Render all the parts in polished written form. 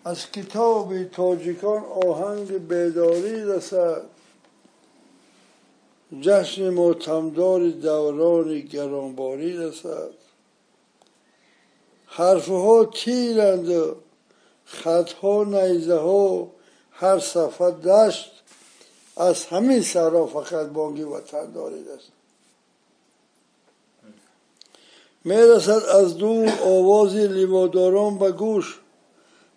Аз китоби тоҷикон оҳанги бедорӣ расад. Ҷашни мотамдори даврони гаронборӣ расад. Ҳарфҳо тиранду хатҳо найзаҳо, ҳар сафа дашт. Аз ҳамин саҳро фақат бонги ватандорӣ расад. Мерасад аз дур овози ливодорон ба гӯш.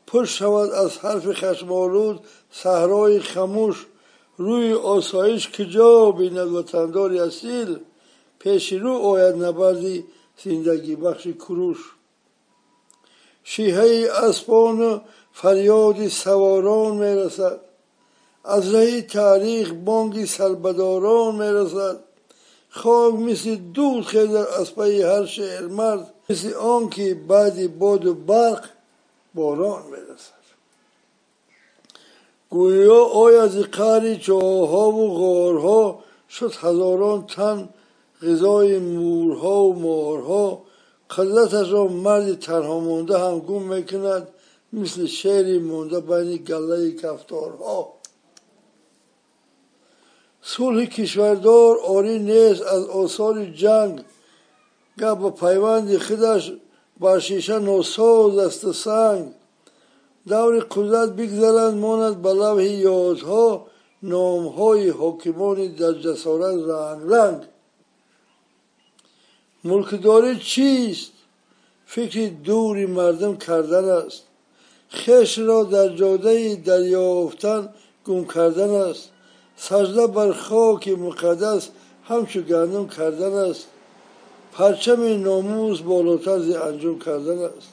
Пур шавад аз ҳарфи хашмолуд саҳрои хамӯш. Рӯи осоиш куҷо бинад ватандори асил? Пеши рӯ ояд набарди зиндагибахши куруш. Шиҳаи аспону фарёди саворон мерасад. Аз раҳи таърих бонги сарбадорон мерасад. Хок мисли дуд хезад аз пайи ҳар шермард, мисли он ки баъди боду барқ борон мерасад. Гӯё ояд зи қаъри чоҳҳову ғорҳо, шуд ҳазорон тан ғизои мӯрҳову морҳо. Қудраташро марди танҳомонда ҳам гум мекунад, мисли шери монда байни галлаи кафторҳо. Сулҳи кишвардор орӣ нест аз осори ҷанг. Гап ба пайванди худаш бар шиша носоз асту санг. Даври қудрат бигзаранд, монад ба лавҳи ёдҳо номҳои ҳокимони дар ҷасорат рангранг. Мулкдорӣ чист? Фикри дури мардум кардан аст. Хешро дар ҷодаи дарёфтан гум кардан аст. Сажда бар хоки муқаддас ҳамчу гандум кардан аст. Парчами номус болотар зи анҷум кардан аст.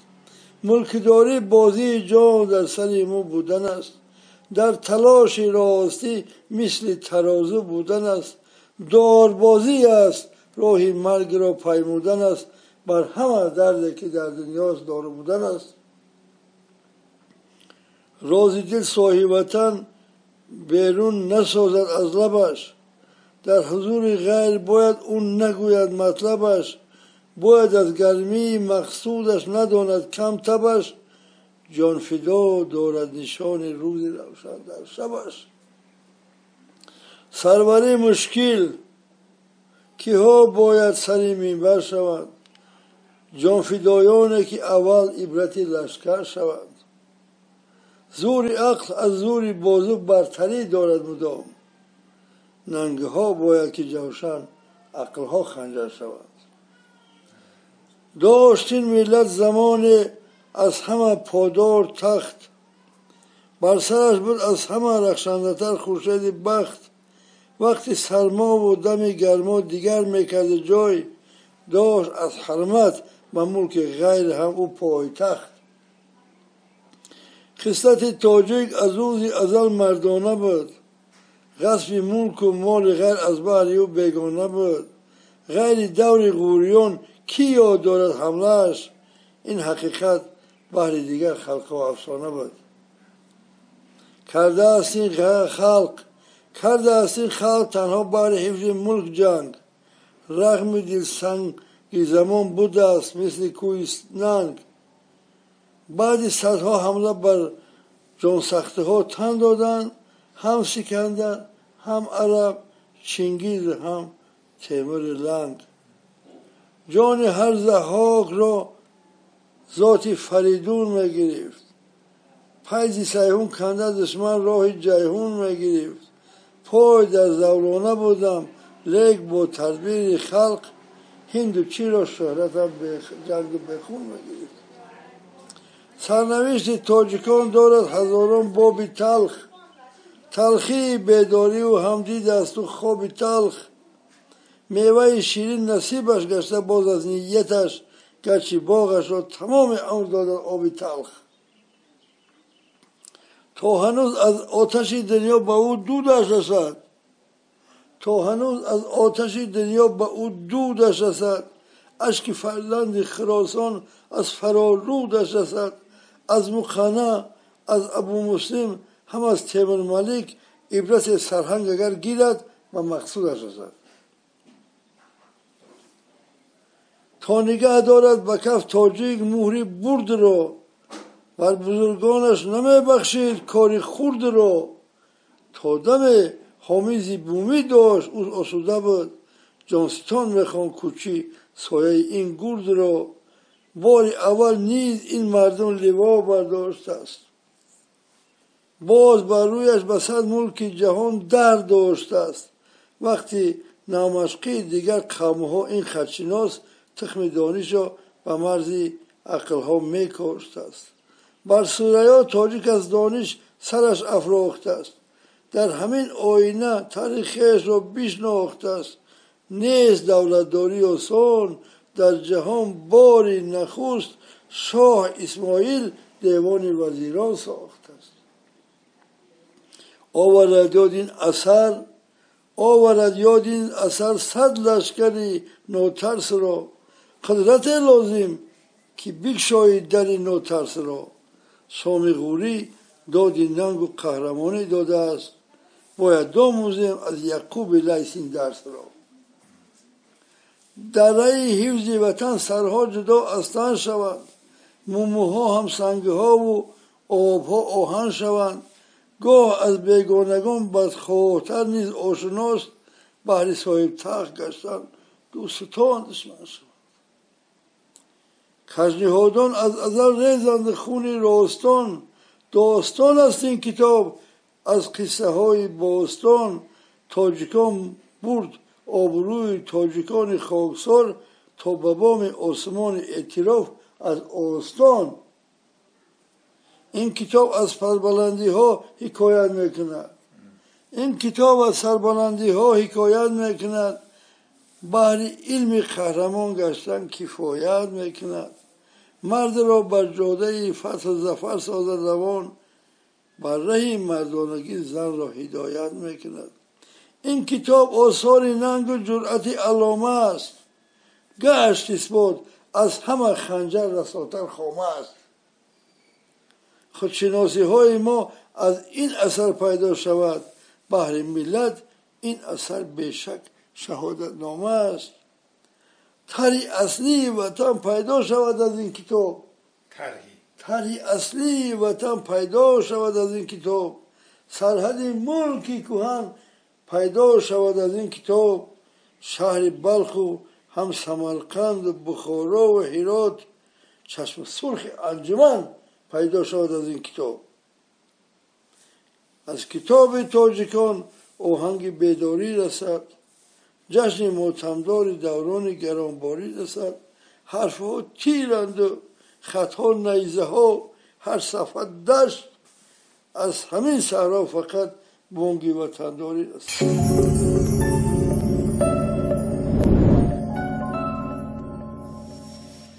Мулкдорӣ бозии ҷон дар сари мо будан аст. Дар талоши ростӣ мисли тарозу будан аст. Дорбозӣ аст, роҳи маргро паймудан аст. Бар ҳама дарде ки дар дунёст дору будан аст. Рози дил соҳибватан берун насозад аз лабаш. Дар ҳузури ғайр бояд ӯ нагӯяд матлабаш. Бояд аз гармии мақсудаш надонад кам табаш. Ҷонфидо дорад нишони рӯзи равшан дар шабаш. Сарварӣ мушкил, киҳо бояд сари минбар шаванд? Ҷонфидоёне ки аввал ибрати лашкар шаванд. Зури ақл аз зури бозу бартарӣ дорад мудом. Нангҳо бояд ки ҷавшан, ақлҳо ханҷар шаванд. Дошт ин миллат замоне аз ҳама подор тахт. Бар сараш буд аз ҳама рахшандатар хуршеди бахт. Вақти сармову дами гармо дигар мекарди ҷой. Дошт аз ҳурмат ба мулки ғайр ҳам ӯ пойтахт. Хислати тоҷик аз рӯзи азал мардона буд. Ғасби мулку моли ғайр аз баҳри ӯ бегона буд. Ғайри даври ғӯриён кӣ ёд дорад ҳамлааш? Ин ҳақиқат баҳри дигар халқҳо афсона буд. Кардааст ин халқ, кардааст ин халқ танҳо баҳри ҳифзи мулк ҷанг. Рағми дилсанги замон будааст мисли кӯҳи нанг. Баъди садҳо ҳамла бар ҷонсахтиҳо тан доданд, ҳам Сикандар, ҳам Араб, Чингиз, ҳам Темури Ланг. Ҷони ҳар Заҳҳокро зоти Фаридун мегирифт. Пайзи Сайҳун канда душман роҳи Ҷайҳун мегирифт. Пой дар завлона будам, лек бо тадбири халқ ҳинду чинро шӯҳратам ҷангу бехун мегирифт. Сарнавишти тоҷикон дорад ҳазорон боби талх. Талхии бедориву ҳам дидасту хоби талх. Меваи ширин насибаш гашта боз аз нияташ, гарчи боғашро тамоми умр додад оби талх. То ҳанӯз аз оташи дунё ба ӯ дудаш расад. То ҳанӯз аз оташи дунё ба ӯ дудаш расад. Ашки фарзанди Хуросон аз фарорудаш расад. Аз Муқана, аз Абумуслим, ҳам аз Темурмалик ибрати сарҳанг агар гирад, ба мақсудаш расад. То нигаҳ дорад ба каф тоҷик муҳри бурдро, Бар бузургонаш намебахшид кори хурдро. То даме ҳомизи бумӣ дошт, ӯ осуда буд. Ҷонстон мехон кӯчи сояи ин гурдро. Бори аввал низ ин мардум ливо бардоштааст. Боз бар рӯяш ба сад мулки ҷаҳон дар доштааст. Вақти намашқии дигар қавмҳо ин хатшинос тухми донишро ба марзи ақлҳо мекоштааст. Бар Сурайё тоҷик аз дониш сараш афрохтааст. Дар ҳамин оина таърихи хешро бишнохтааст. Нест давлатдорӣ осон, дар ҷаҳон бори нахуст шоҳ Исмоил девони вазирон сохтааст. Оварад ёд ин асар, оварад ёд ин асар сад лашкари нотарсро. Қудрате лозим ки бикшои дари нотарсро. Соми Ғурӣ доди нангу қаҳрамонӣ додааст. Бояд домӯзем аз Яъқуби Лайс ин дарсро. Дараи ҳифзи ватан сарҳо ҷудо аз тан шаванд, мумуҳо ҳам сангҳову обҳо оҳан шаванд. Гоҳ аз бегонагон бадхоҳтар низ ошиност, баҳри соҳибтахт гаштан дӯстон душман шаванд. Кажниҳодон аз азал резанд хуни ростон, достон аст ин китоб аз қиссаҳои бостон. Тоҷикон бурд обрӯи тоҷикони хоксор то ба боми осмони эътироф аз остон. Ин китоб аз сарбаландиҳо ҳикоят мекунад. Ин китоб аз сарбаландиҳо ҳикоят мекунад. Баҳри илми қаҳрамон гаштан кифоят мекунад. Мардро бар ҷодаи фатҳу зафар созад равон, бар раҳи мардонагӣ занро ҳидоят мекунад. Ин китоб осори нангу ҷуръати аллома аст. Гашт исбот аз ҳама ханҷар расотар хома аст. Худшиносиҳои мо аз ин асар пайдо шавад. Баҳри миллат ин асар бешак шаҳодатнома аст. Тарҳи аслии ватан пайдо шавад аз ин китоб. Тарҳи аслии ватан пайдо шавад аз ин китоб. Сарҳади мулки кӯҳан пайдо шавад аз ин китоб. Шаҳри Балху ҳам Самарқанду Бухорову Ҳирот, чашми сурхи анҷуман пайдо шавад аз ин китоб. Аз китоби тоҷикон оҳанги бедорӣ расад, ҷашни мотамдори даврони гаронборӣ расад. Ҳарфҳо тиранду хатҳо найзаҳо, ҳар сафҳа дашт. Аз ҳамин саҳро фақат бонги ватандорӣ расад.